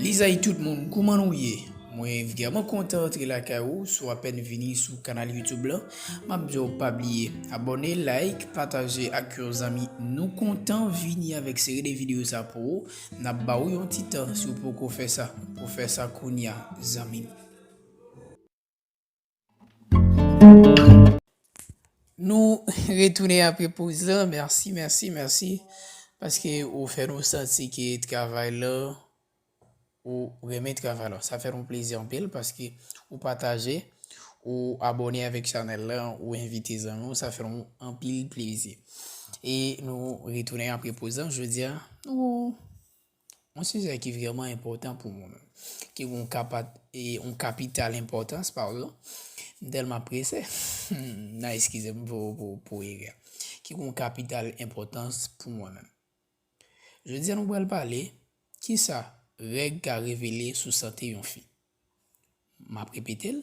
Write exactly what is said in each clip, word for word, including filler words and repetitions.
Lizay tout moun, kouman nou ye? Mwen vrèman kontan antre lakay ou, si w apèn vini sou kanal YouTube lan, m ap di w pa bliye abòne, like, pataje ak yon zanmi. Nou kontan vini avèk seri de videyo sa pou ou. N ap ba ou yon ti tan si w poko fè sa, pou fè sa kounya, zanmi m. Nou retounen apre poz lan. Mèsi, mèsi, mèsi. Paske ou fè nou santi ke travay lan, ou renmen travay lan. Sa fè nou plezi anpil paske ou pataje, ou abòne avèk chanèl lan, ou envite zanmi w, sa fè nou anpil plezi. E nou retounen apre poz lan, jodi a, nou yon sijè ki vrèman enpòtan pou mwen menm, ki gen yon kapat-, e, yon kapital enpòtans, padon. M tèlman prese, n a eskize m pou, pou, pou erè. Ki gen yon kapital enpòtans pou mwen menm. Jodi a, nou pral pale kisa règ ka revele sou sante yon fi. M ap repete l,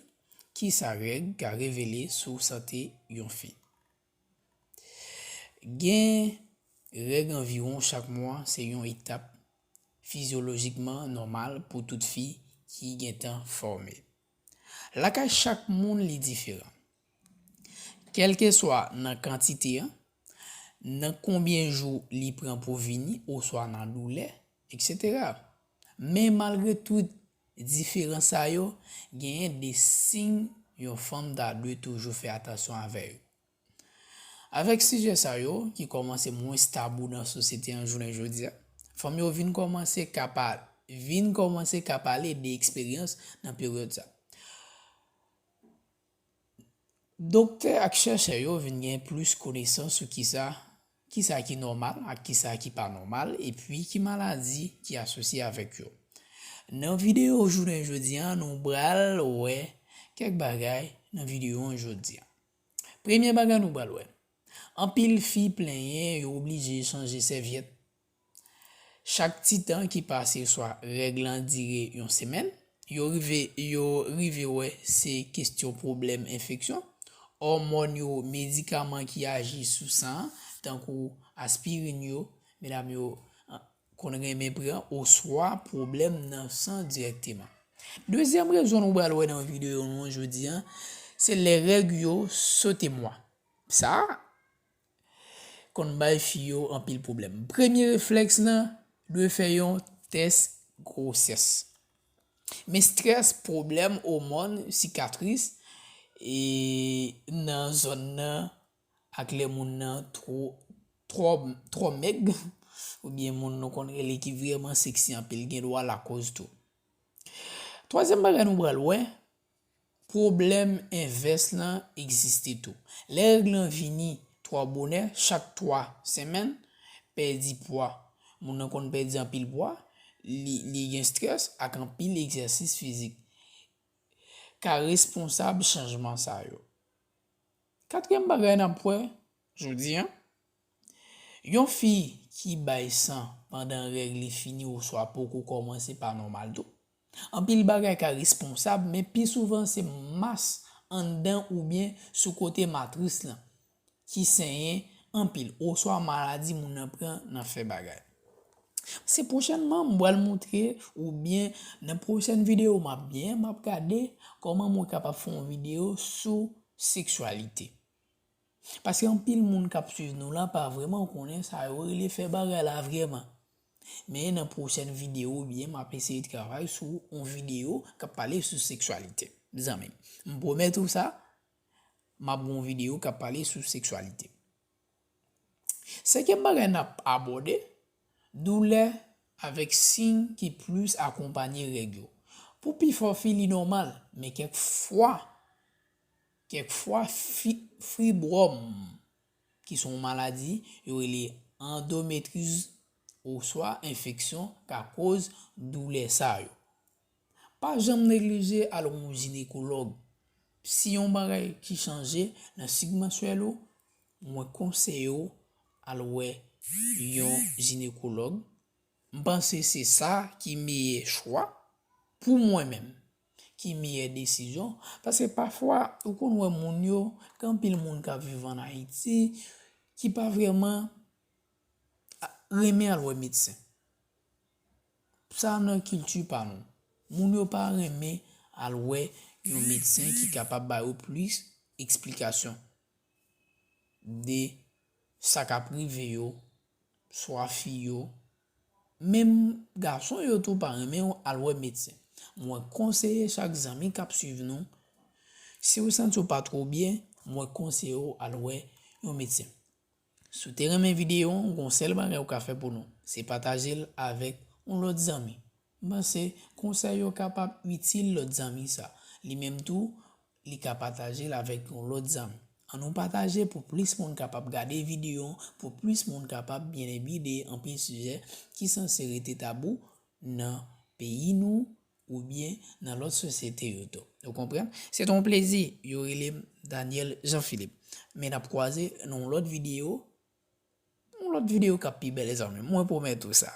kisa règ ka revele sou sante yon fi. Gen règ anviwon chak mwa, se yon etap fizyolojikman nòmal pou tout fi ki gentan fòme. Lakay chak moun li diferan. Kèlkeswa nan kantite an, nan konbyen jou li pran pou vini, oswa nan doulè, etsetera. Men malgre tout diferans sa yo, genyen de siy yon fanm ta dwe toujou fè atansyon avè yo. Avèk sijè sa yo, ki kòmanse mwens tabou nan sosyete an jounen jodi a, fanm yo vin kòmanse ka pa-, vin kòmanse ka pale de eksperyans nan peryòd sa. Doktè ak chèchè yo vin gen plis konesans sou kisa, kisa ki nòmal ak kisa ki pa nòmal, epi ki maladi ki asosye avèk yo. Nan videyo jounen jodi a, nou pral wè kèk bagay nan videyo an jodi a. Premye bagay nou pral wè, anpil fi plenyen yo oblije chanje sèvyèt chak ti tan ki pase, swa règ lan dire yon semèn, yo rive, yo rive wè se kesyon pwoblèm enfeksyon, òmòn yo, medikaman ki aji sou san an, tankou aspirin yo, medam yo, a, konn renmen pran, oswa pwoblèm nan san dirèkteman. Dezyèm rezon nou pral wè nan videyo nou an jodi a, se lè règ yo sote mwa. Sa konn bay fi yo anpil pwoblèm. Premye reflèks lan, dwe fè yon tès gwosès. Men estrès, pwoblèm òmòn, sikatris, e nan zòn nan, ak lè moun nan twò, twò, twò mèg, oubyen moun nou konn rele ki vrèman seksi anpil, gen dwa lakòz tou. Twazyèm bagay nou pral wè, pwoblèm envès lan egziste tou. Lè règ lan vini twò bonè, chak twa semèn, pèdi pwa. Moun nan konn pèdi anpil pwa, li, li gen estrès ak anpil egzèsis fizik. Ka responsab chanjman sa yo. Katriyèm bagay n ap wè jodi a, yon fi ki bay san pandan règ li fini oswa poko kòmanse pa nòmal tou. Anpil bagay ka responsab, men pi souvan se mas anndan oubyen sou kote matris lan ki senyen anpil, oswa maladi moun nan pran nan fè bagay. Se pwochènman m pral montre, oubyen nan pwochèn videyo m ap byen, m ap gade kòman mwen kapab fè yon videyo sou seksyalite. Paske anpil moun k ap swiv nou la pa vrèman konnen sa yo rele fè bagay la vrèman. Men nan pwochèn videyo oubyen m ap eseye travay sou yon videyo k ap pale sou seksyalite. Zanmi m, m pwomèt ou sa, m ap gen yon videyo k ap pale sou seksyalite. Senkyèm bagay n ap abòde, doulè avèk siy ki plis akonpanye règ yo. Pou pifò fi, li nòmal, men kèk fwa, kèk fwa fi-, fibwòm, ki se yon maladi yo rele andometriz oswa enfeksyon, ka koz doulè sa yo. Pa janm neglije al wè yon jinekològ. Si yon bagay ki chanje nan sik mansyèl ou, mwen konseye w al wè yon jinekològ. M panse se sa ki meyè chwa pou mwen menm, ki meyè desizyon. Paske pafwa, ou konn wè moun yo, gen anpil moun k ap viv ann Ayiti, ki pa vrèman a, renmen al wè medsen. Sa nan kilti pa nou. Moun yo pa renmen al wè yon medsen ki kapab ba yo plis eksplikasyon de sa k ap rive yo, swa fi yo, menm gason yo tou pa renmen al wè medsen. Mwen konseye chak zanmi k ap swiv nou, si w santi w pa twò byen, mwen konseye w al wè yon medsen. Si w te renmen videyo an, gon sèl bagay ou ka fè pou nou, se pataje l avèk yon lòt zanmi. M panse konsèy yo kapab itil lòt zanmi sa. Li menm tou, li ka pataje l avèk yon lòt zanmi. Ann nou pataje pou plis moun kapab gade videyo an, pou plis moun kapab byen ebide anpil sijè ki sanse rete tabou nan peyi nou oubyen nan lòt sosyete yo tou. Ou konprann? Se te yon plezi, yo rele m Daniel Jean Philippe. Men n ap kwaze nan yon lòt videyo, yon lòt videyo k ap pi bèl, zanmi m. Mwen pwomèt ou sa.